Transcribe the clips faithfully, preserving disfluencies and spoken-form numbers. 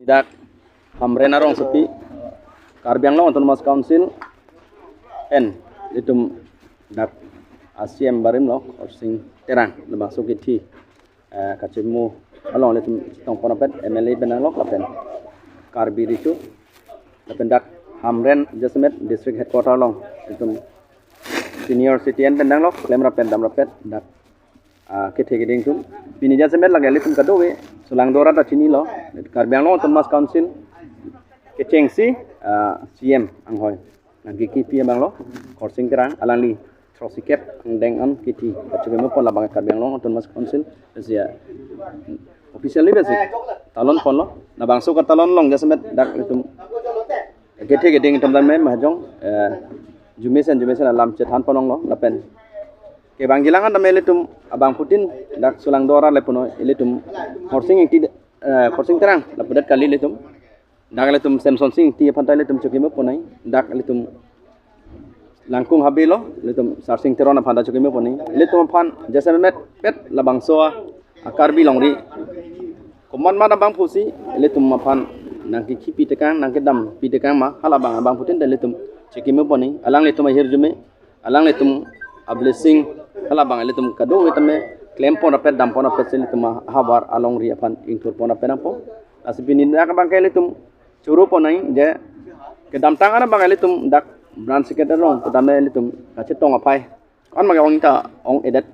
Dak Hamren arongsopi Karbi Anglong Autonomous Council pen ilitum dak a-C M barim lo Khorsing Terang labangso kithi, eh, kachemu along ilitum chetongpon apet M L A pen nanglok lapen Karbi Riso lapen dak Hamren jasemet district headquarter along ilitum senior citizen pen nanglok klem rapet dam rapet dak, ah, kethe keding atum. Pini jasemet lake ilitum kadokave solangdo arat ta chinilo, Karbi Anglong Autonomous Council kechengsi, ah, C M anghoi nangkekipi abang lo Khorsing Terang, alangli throksi kep angdeng an kithi kachekimo pon labang Karbi Anglong Autonomous Council, sia officially basic talon ponlo. Labangso katalon along jasemet dak ilitum kethe keding atum tame mahajong, eh, jumesen jumesen alam chethan ponlonglo lapen kevang kelang an tame ilitum abangphutin dak solangdo arat le punoi, ilitum Khorsing Ingti, eh, Khorsing Terang lapudet kali ilitum. Dak ilitum Semsonsing Ingti aphan ta ilitum chekimo ponnoi. Dak ilitum Langkung Habe lo, ilitum Sarsing Teron aphan ta chekimo ponnoi. Ilitum aphan jasemet pet labangso a-Karbi longri komat mat abangphusi ilitum aphan nangkekhipi tekang, nangkedampi tekang ma, halabang abangphutin ta ilitum chekimo ponnoi. Alanglitum ahirjume, alanglitum a-blessing, halabang ilitum kadokave tame klem pon rapet dam pon rapet si ilitum ahavar alongri aphan ingthur pon rapet nangpo. Lasi pini dak abangke ilitum choro ponnoi je kedamtang an abang ilitum dak branch secretary rong pu tame ilitum kachetong aphai an abang ong ta ong-edet.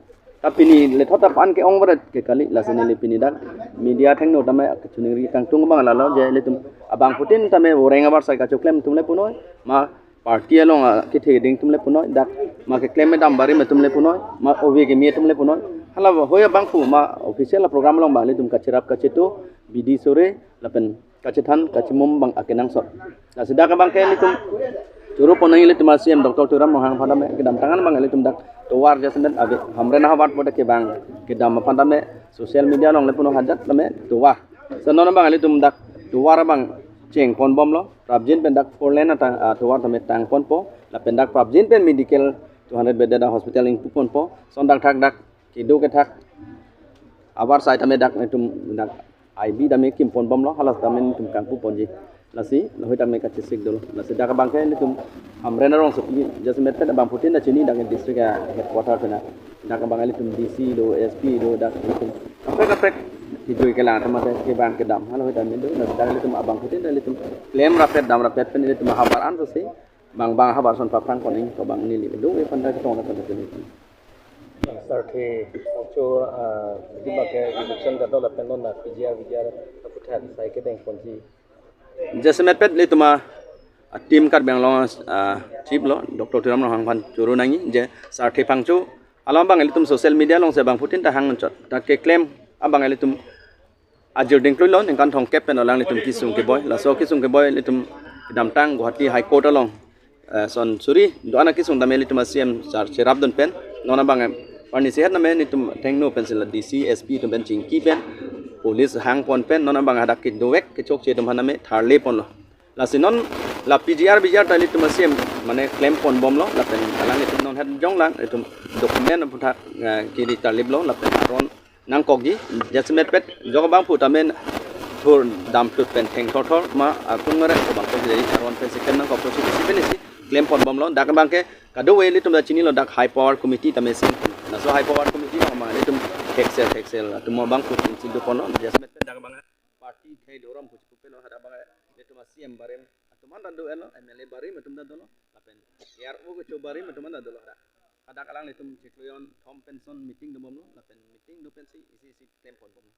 Ta pini lethot ta pan ke-ong varet ke kali, lasi neli pini dak media athengno tame kachiningri kangtung abang lalo je ilitum abangphutin tame orang avarsai kachoklem atum le punoi, ma party along akethe keding atum le punoi, dak ma keklem kedam barim atum le punoi, ma ove keme atum le punoi. Hala hoi abangphu ma official program along abang ilitum kacherap kachetu bidi sore lapen kachethan kachemum abang akenangsot. Lasi dak abangke ilitum choro ponnoi ilitum a-C M Doctor Tuliram Ronghang aphan tame kedamtang an abang ilitum dak tovar jasemet ave Hamren ahavar pu dak kevang kedam aphan tame social media along le puno hadak tame tovar. Senon abang ilitum dak tovar abang cheng pon bomlo. Prapjin pen dak four lane atang, ah, tovar tame tang ponpo. Lapen dak prapjin pen medical two hundred bedded hospital ingpu ponpo. Son dak thak dak kedo kethak avarsai tame dak ilitum dak I B tame kim pon bomlo, halas tame ilitum kangpu ponji. Lasi lahei tame kachesik dolo. Lasi dak abangke ilitum Hamren arongsopi jasemet pet abangphutin ta chini dak district a-headquarter pen. Dak abang ilitum D C do, S P do, dak ilitum kaprek kaprek kejui kelang atum mate kevang kedam halahei tame do. Lasi dak ilitum abangphutin ta ilitum klem rapet dam rapet pen ilitum ahavar an si bang bang ahavar ason paphrang pon ing ko bang neli do e panda ketong na panda pini. Sarthe Phangcho, ah, di bak ke election kadokave lapen non na P G R, V G R aphuthak sai kedeng ponji. Jasemet pet ilitum a-team Karbi Anglong, ah, chief lo, Doctor Tuliram Ronghang aphan choro nangji, je Sarthe Phangcho, alam abang ilitum social media along si abangphutin ta hang chot. Ta keklem abang ilitum ajir dingklui lo, ningkan thomkep pen alanglitum kesung keboi. Laso kesung keboi ilitum kedamtang Guwahati High Court along, eh, son suri do-an akesung tame ilitum a-C M sar cherapdun pen. Non abang, eh, parni sehat name ilitum athengno pen si la D C, S P atum pen chingki pen, police hang pon pen, non abang hadak kedovek kechokche atum aphan tame tharle ponlo. Lasi non la P G R, V G R ta ilitum a-C M mane klem pon bomlo, lapen alanglitum non het jonglang, ilitum document aphuthak, eh, kiri tarliplo, lapen aron nangkokji, jasemet pet jok abangphu tame thur dam tut pen theng thor thor ma atung mere ko bang ko jadi aron pen si klem nangkok pusi si pen si klem pon bomlo. Dak abangke kadokave ilitum ta chinilo, dak high power committee tame si. Laso high power committee ma ilitum theksel theksel atum abangphu chin chin do ponlo, jasemet pet dak abang party khei dorom pusi pupelo, hadak abang ilitum a-C M barim atum an ta do-etlo, M L A barim atum ta dolo, lapen A R O kecho barim atum an ta dolo hadak. Hadak alanglitum chiklo jon thom pen son meeting do bomlo, lapen meeting do pensi isi isi klem pon bomlo.